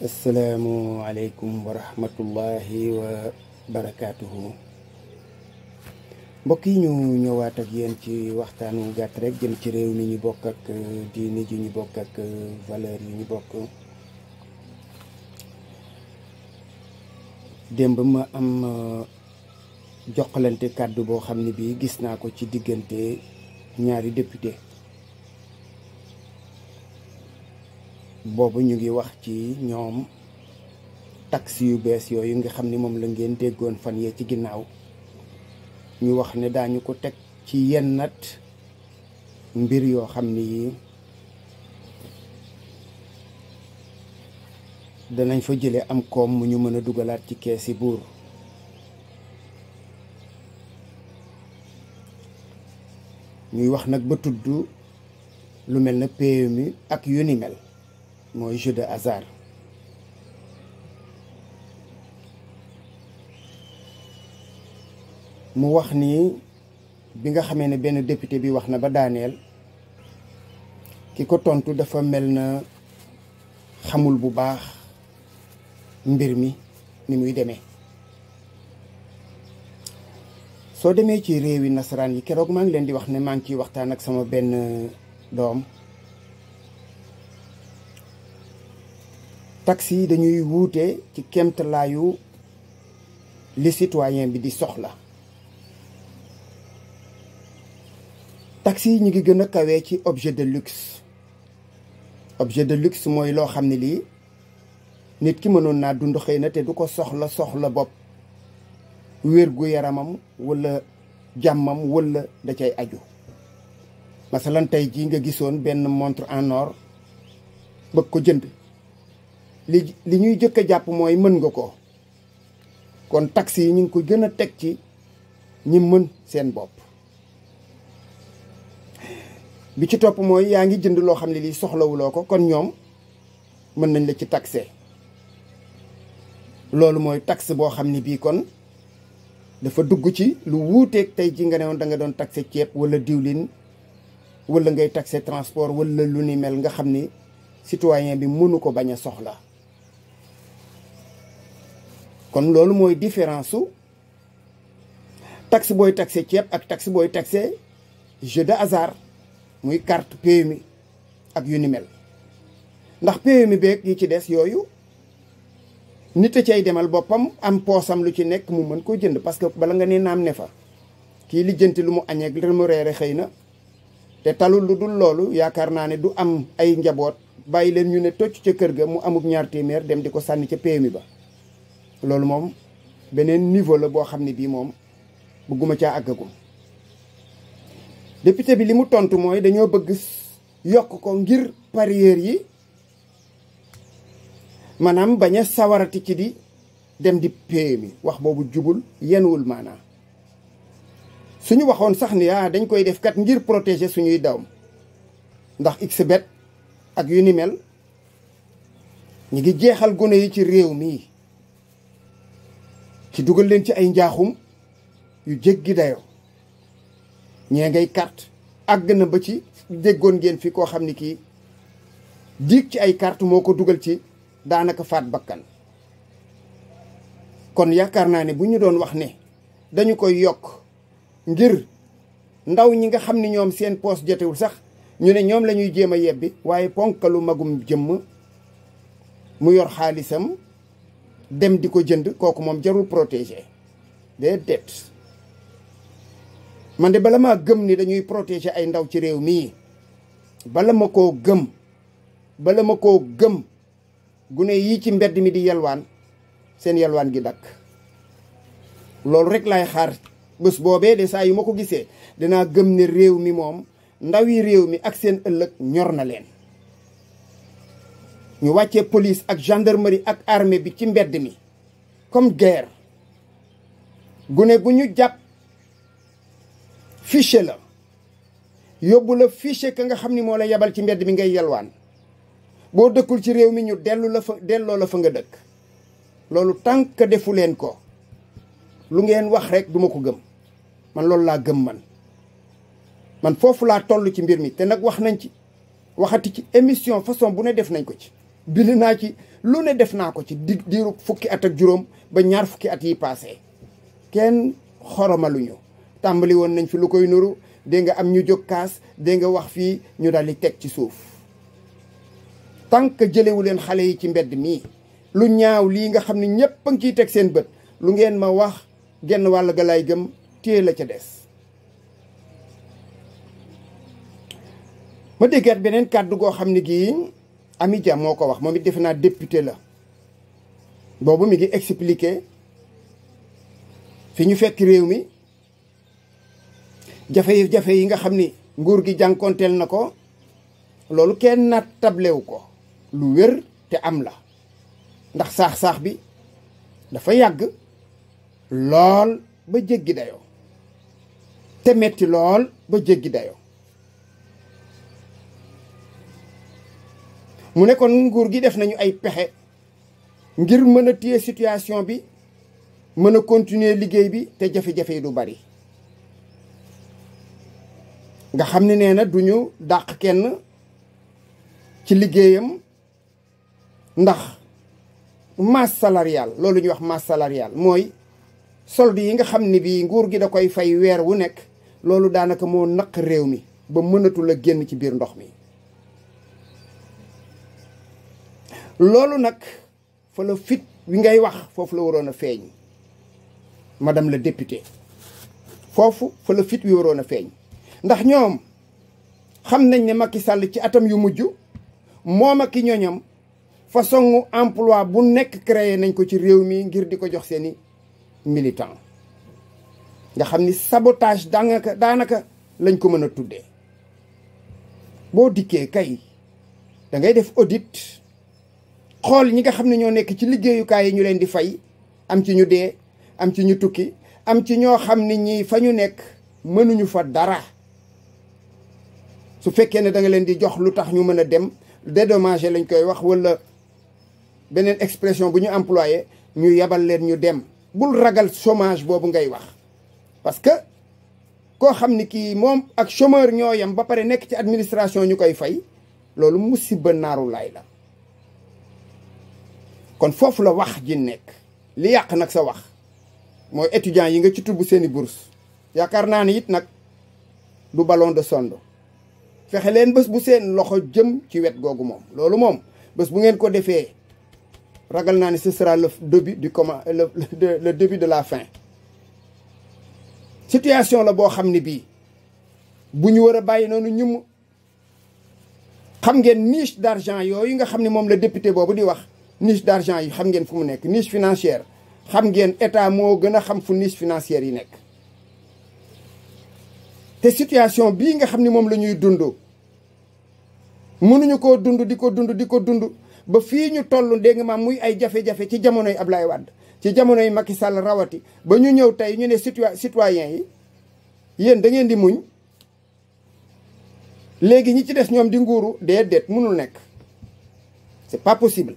asalaamualeykum wa rahmatullahi wa barakaatuhu. mbokk yi ñu ñëwaat ak yéen ci waxtaan wu gàtt rek jëm ci réew mi ñu bokk ak diini ji ñu bokk ak valeur yi ñu bokk. démb ma am jokkalante kàddu boo xam ne bii gis naa ko ci diggante ñaari député. boobu ñu ngi wax ci ñoom taxe yu bees yooyu nga xam ni moom la ngeen déggoon fan yee ci ginnaaw ñu wax ne daañu ko teg ci yennat mbir yoo xam ni yi danañ fa jële am koom mu ñu mën a dugalaat ci keesi buur. ñuy wax nag ba tudd lu mel na PMU ak yu ni mel mooy jeu de hasard. mu wax ni bi nga xamee ne benn député bi wax na ba daaneel ki ko tontu dafa mel na xamul bu baax mbir mi ni muy demee. soo demee ci réewi nasaraan yi keroog maa ngi leen di wax ne maa ngi ciy waxtaan ak sama benn doom. taxi yi dañuy wuute ci kéemtalaayu li citoyen bi di soxla. taxi yi ñu ngi gën a kawee ci objet de luxe. objet de luxe mooy loo xam ne lii nit ki mënoon naa dund xëy na te du ko soxla bopp wér gu yaramam walla jàmmam walla da cay aju. masalan tey jii nga gisoon benn montre en or bëgg ko jënd li ñuy jëkk a jàpp mooy mën nga ko. kon taxi yi ñu ngi ko gën a teg ci ñi mën seen bopp. bi ci topp mooy yaa ngi jënd loo xam ne lii soxlawuloo ko kon ñoom mën nañ la ci taxé. loolu mooy taxe boo xam ne bii kon dafa dugg ci lu wuuteeg tey ji nga ne woon da nga doon taxé ceeb wala diwlin wala ngay taxé transport wala lu ni mel nga xam ni citoyen bi mënu ko bañ a soxla. kon loolu mooy différence su taxe booy taxé ceeb ak taxe booy taxé jeu de hasard muy carte PMU ak yu ni mel. ndax PMU beeg yi ci des yooyu nit a cay demal boppam am poosam lu ci nekk mu mën koo jënd parce que bala nga ne naam ne fa kii lijjanti lu mu añeeg lu mu reere xëy na te talul lu dul loolu yaakaar naa ne du am ay njaboot bàyyi leen ñu ne tocc ca kër ga mu amub ñaar téeméer dem di ko sànni ca PMU ba. loolu moom beneen niveau la boo xam ne bii moom bëgguma caa àggagum. député bi li mu tontu mooy dañoo bëgg yokk ko ngir parieur yi maanaam bañ a sawarati ci di dem di PMU. wax boobu jubul yenuwul maanaam suñu waxoon sax ni dañ koy def kat ngir protéger suñuy dawm ndax xbet ak yu ni mel ñu ngi jeexal gone yi ci réew mi ci dugal leen ci ay njaaxum yu jéggi dayoo. ñee ngay carte àgg na ba ci déggoon ngeen fi koo xam ni kii diig ci ay carte moo ko dugal ci daanaka faat bakkan. kon yaakaar naa ne bu ñu doon wax ne dañu koy yokk ngir ndaw ñi nga xam ni ñoom seen poos jotewul sax ñu ne ñoom la ñuy jéem a yebbi waaye ponkalu magum jëmm mu yor xaalisam dem di ko jënd kooku moom jarul protéger déedéet. man de bala maa gëm ni dañuy protéger ay ndaw ci réew mii bala ma koo gëm gune yii ci mbedd mi di yalwaan seen yalwaan gi dakk. loolu rek laay xaar bés boobee de saa yu ma ko gisee dinaa gëm ne réew mi moom ndaw yi réew mi ak seen ëllëg ñor na leen. ñu wàccee police ak gendarmerie ak armée bi ci mbedd mi comme guerre. gune gu ñu jàpp fiché la yóbbu la fiché ka nga xam ni moo la yabal ci mbedd mi ngay yalwaan. boo dëkkul ci réew mi ñu delloo la fa nga dëkk. loolu tànk defu leen ko lu ngeen wax rek duma ko gëm. man loolu laa gëm man foofu laa toll ci mbir mi te nag wax nañ ci waxati ci émission façon bu ne def nañ ko ci. bind naa ci lu ne def naa ko ci diiru fukki at ak juróom ba ñaar fukki at yi passé kenn xoromaluñu. tàmbali woon nañ fi lu koy nuru dégg nga am ñu jóg kaas dégg nga wax fii ñu daal di teg ci suuf. tant que jëlewu leen xale yi ci mbedd mii lu ñaaw lii nga xam ne ñépp a ngi ciy teg seen bët lu ngeen ma wax genn wàll ga lay gëm téye la ca des. ma déggaat beneen kàddu goo xam ne gii Amy Dia moo ko wax, moom it defe naa député la boobu mi ngi expliqué fi ñu fekk réew mi jafe-jafe yi nga xam ni nguur gi jànkonteel na ko. loolu kenn naat tablewu ko lu wér te am la ndax saax-saax bi dafa yàgg lool ba jéggi dayoo te metti lool ba jéggi dayoo. mu ne kon nguur gi def nañu ay pexe ngir mën a téye situation bi mën a continuer liggéey bi te jafe-jafe yi du bari. nga xam ne nee na duñu dàq kenn ci liggéeyam ndax masse salariale loolu ñuy wax masse salariale mooy solde yi nga xam ne bii nguur gi da koy fay weer wu nekk loolu daanaka moo naq réew mi ba mënatul a génn ci biir ndox mi. loolu nag fa la fit wi ngay wax foofu la waroon a feeñ madame la députée foofu fa la fit wi waroon a feeñ ndax ñoom xam nañ ne Macky Sall ci atam yu mujj moom ak i ñoñam façon emploi bu nekk créé nañ ko ci réew mi ngir di ko jox seeni militant nga xam ni sabotage daanaka lañ ko mën a tuddee. boo dikkee kay da ngay def audit xool ñi nga xam ne ñoo nekk ci liggéeyukaay yi ñu leen di fay am ci ñu dee am ci ñu tukki am ci ñoo xam ne ñii fa ñu nekk mënuñu fa dara. su fekkee ne da nga leen di jox lu tax ñu mën a dem dédommagé lañ koy wax wala beneen expression bu ñu employé ñu yabal leen ñu dem. bul ragal chômage boobu ngay wax parce que koo xam ni kii moom ak chômeur ñoo yam ba pare nekk ci administration ñu koy fay loolu musiba naaru laay la. kon foofu la wax ji nekk li yàq nag sa wax mooy étudiants yi nga ci tubb seeni bourse yaakaar naa ni it nag du ballon de sonde fexe leen bés bu seen loxo jëm ci wet googu moom loolu moom bés bu ngeen ko defee ragal naa ne ce sera le début du le début de la fin. situation la boo xam ne bii bu ñu war a bàyyi noonu ñum xam ngeen niche d'argent yooyu nga xam ne moom la député boobu di wax niche d'argent yi xam ngeen fu mu nekk niche financière xam ngeen état moo gën a xam fu niche financière yi nekk. te situation bii nga xam ne moom la ñuy dund mënuñu koo dund di ko dund ba fii ñu toll dégg nga maam muy ay jafe-jafe ci jamonoy Ablaye Wade ci jamonoy Macky Sall rawati ba ñu ñëw tey ñu ne citoyen yi yéen da ngeen di muñ léegi ñi ci des ñoom di nguuru déedéet mënul nekk c'est pas possible.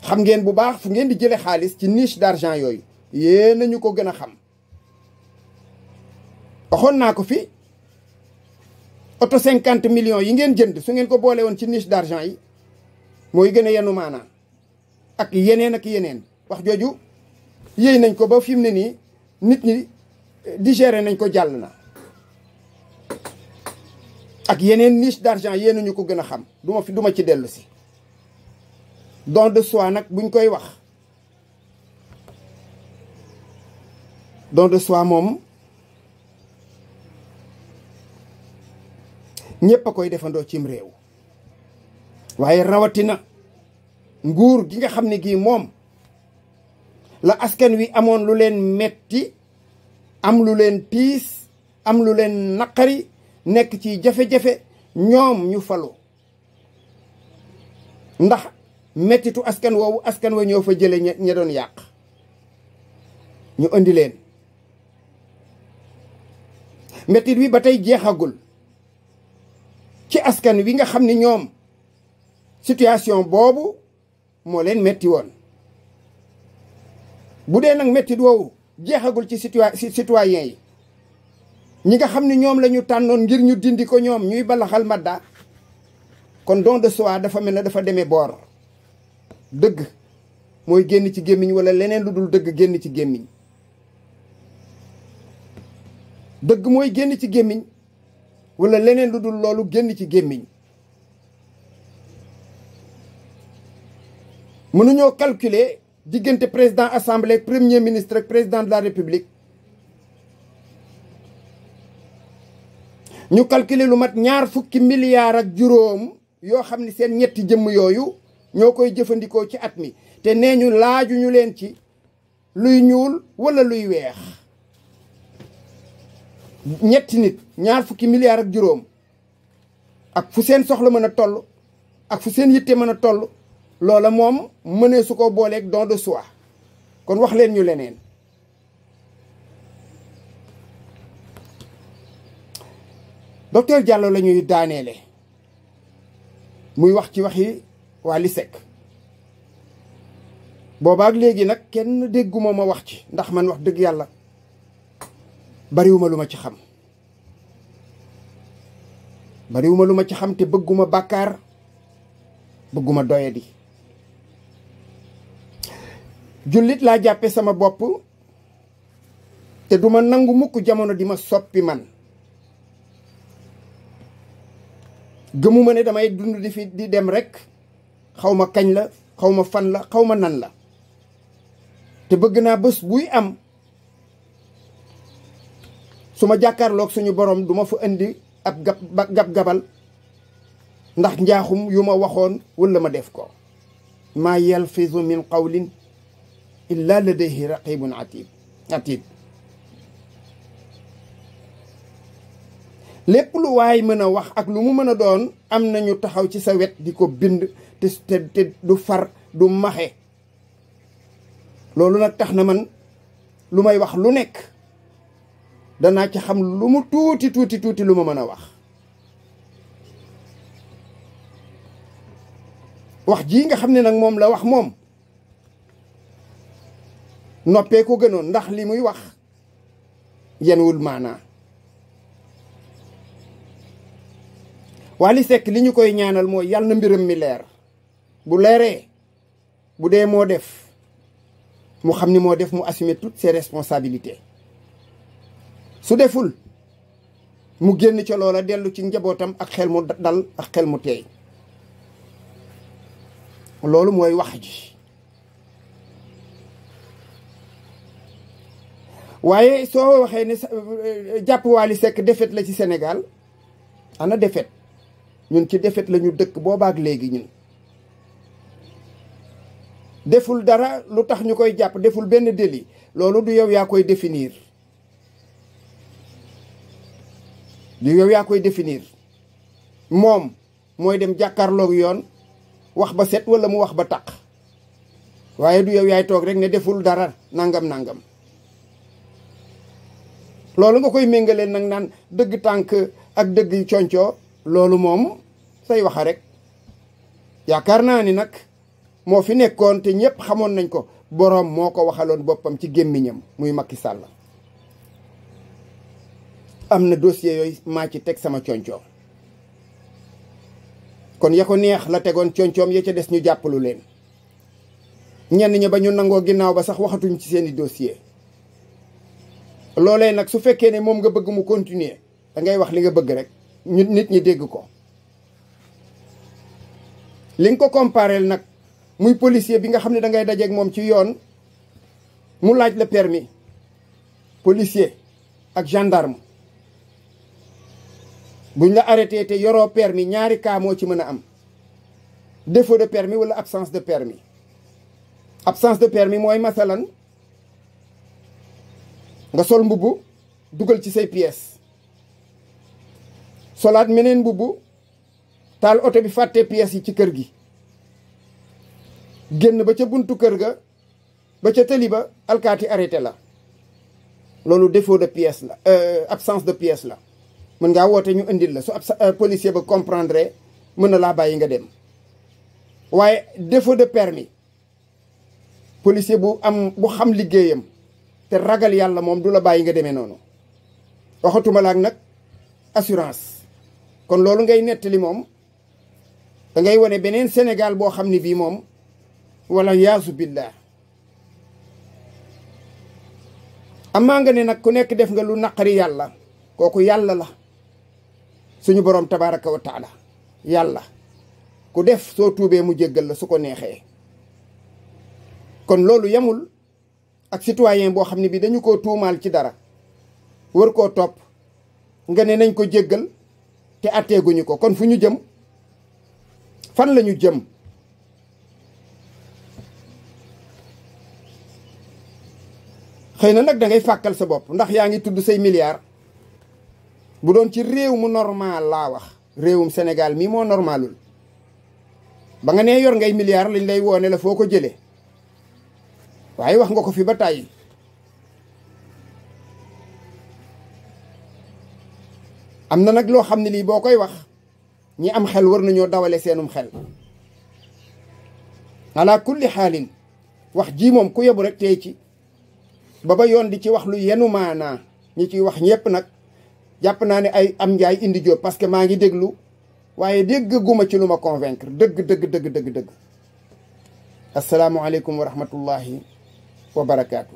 xam ngeen bu baax fu ngeen di jële xaalis ci niche d'argent yooyu yéen nañu ko gën a xam. waxoon naa ko fi oto 50 millions yi ngeen jënd su ngeen ko boole woon ci niche d'argent yi mooy gën a yenu maanaa ak yeneen wax jooju yéey nañ ko ba fi mu ne nii nit ñi digéré nañ ko jàll na. ak yeneen niche d'argent yéen ñu ko gën a xam duma ci dellu si. don de soi nag buñ koy wax don de soi moom ñépp a koy defandoo cim réew waaye rawatina nguur gi nga xam ne gii moom la askan wi amoon lu leen metti am lu leen tiis am lu leen naqari nekk ci jafe-jafe ñoom ñu falu ndax mettitu askan woowu askan wa ñoo fa jële ña doon yàq ñu indi leen mettit wi ba tey jeexagul ci askan wi nga xam ni ñoom situation boobu moo leen metti woon bu dee nag mettit woowu jeexagul ci citoyen yi ñi nga xam ni ñoom la ñu tànnoon ngir ñu dindi ko ñoom ñuy balaxal madda kon don de soi dafa mel ne dafa demee boor dëgg mooy génn ci gémmiñ wala leneen lu dul dëgg génn ci gémmiñ. dëgg mooy génn ci gémmiñ wala leneen lu dul loolu génn ci gémmiñ. mënuñoo calculer diggante président assemblée premier ministre ak président de la république ñu calculer lu mat 20 milliards ak juróom yoo xam ni seen ñetti jëmm yooyu ñoo koy jëfandikoo ci at mi te nee ñu laajuñu leen ci luy ñuul wala luy weex. ñetti nit 20 milliards ak juróom ak fu seen soxla mën a toll ak fu seen yitte mën a toll loola moom mënee su ko booleeg don de soi. kon wax leen ñu leneen. docteur Diallo la ñuy daaneele muy wax ci waxi Wally Seck boobaak léegi nag kenn dégguma ma wax ci ndax man wax dëgg yàlla bariwuma lu ma ci xam. bariwuma lu ma ci xam te bëgguma bàkkaar bëgguma doyadi. jullit laa jàppe sama bopp te duma nangu mukk jamono di ma soppi man. gëmuma ne damay dund di dem rekk xaw ma kañ la xaw ma fan la xaw ma nan la te bëgg naa bés buy am su ma jàkkaarloog suñu borom duma fa indi ab gab-gabal ndax njaaxum yu ma waxoon walla ma def ko. maa yalfizu min qawlin illa ladayhi raqibun atid. lépp lu waay mën a wax ak lu mu mën a doon am nañu taxaw ci sa wet di ko bind te du far du maxe. loolu nag tax na man lu may wax lu nekk danaa ci xam lu mu tuuti lu ma mën a wax. wax jii nga xam ne nag moom la wax moom noppee ko gënoon ndax li muy wax yenwul maanaa. Wally Seck li ñu koy ñaanal mooy yàlla na mbiram mi leer. bu leeree bu dee moo def mu xam ni moo def mu assumer toutes ses responsabilités. su deful mu génn ca loola dellu ci njabootam ak xel mu dal ak xel mu teey. loolu mooy wax ji. waaye soo waxee ne jàpp Wally Seck défaite la ci Sénégal ana défaite. ñun ci défaite la ñu dëkk boobaak léegi ñun. deful dara lu tax ñu koy jàpp deful benn délit loolu du yow yaa koy définir. du yow yaa koy définir moom mooy dem jàkkaarloog yoon wax ba set walla mu wax ba taq waaye du yow yaay toog rek ne deful dara nangam. loolu nga koy méngaleen nag naan dëgg tànk ak dëgg concoo loolu moom say waxa rek. yaakaar naa ni nag moo fi nekkoon te ñëpp xamoon nañ ko boroom moo ko waxaloon boppam ci gémmiñam muy Macky Sall. am na dossier yooyu maa ci teg sama concoo kon ya ko neex la tegoon concoom ya ca des ñu jàppalu leen. ñenn ña ba ñu nangoo ginnaaw ba sax waxatuñ ci seeni dossier. loolee nag su fekkee ne moom nga bëgg mu continuer da ngay wax li nga bëgg rek nit ñi dégg ko. li nga ko compareel nag muy policier bi nga xam ne da ngay dajeeg moom ci yoon mu laaj la permis. policier ak gendarme buñ la arrêté te yoroo permis ñaari cas moo ci mën a am. défaut de permis wala absence de permis. absence de permis mooy masalan nga sol mbubb dugal ci say pièces solaat meneen mbubb taal oto bi fàtte pièces yi ci kër gi génn ba ca buntu kër ga ba ca tëli ba alkaati arrêté la. loolu défaut de pièce la absence de pièce la. mën ngaa woote ñu indil la su policier ba comprendre mën na laa bàyyi nga dem. waaye défaut de permis policier bu xam liggéeyam te ragal yàlla moom du la bàyyi nga demee noonu. waxatuma la ak nag assurance. kon loolu ngay nettali moom da ngay wane beneen Sénégal boo xam ni bii moom wala yaasu billah. amaa nga ne nag ku nekk def nga lu naqari yàlla kooku yàlla la suñu boroom tabaraka wa taala yàlla ku def soo tuubee mu jéggal la su ko neexee. kon loolu yemul ak citoyen boo xam ne bi dañu koo tuumaal ci dara war koo topp nga ne nañ ko jéggal te atteeguñu ko. kon fu ñu jëm, fan lañu jëm? xëy na nag da ngay fàkkal sa bopp ndax yaa ngi tudd say milliards. bu doon ci réew mu normal laa wax, réewum Sénégal mii moo normalul, ba nga nee yor ngay milliards lañ lay woone la foo ko jëlee. waaye wax nga ko fi ba tàyyi. am na nag loo xam ne lii boo koy wax ñi am xel war nañoo dawale seenum xel. ala kulli xaalin wax ji moom ku yebu rek tey ci ba yoon di ci wax lu yenu maanaa. ñi ciy wax ñëpp nag jàpp naa ne ay am njaay indi jóob parce que maa ngi déglu waaye dégg guma ci lu ma convaincre dëgg. asalaamualeykum wa rahmatullahi wa barakaatu.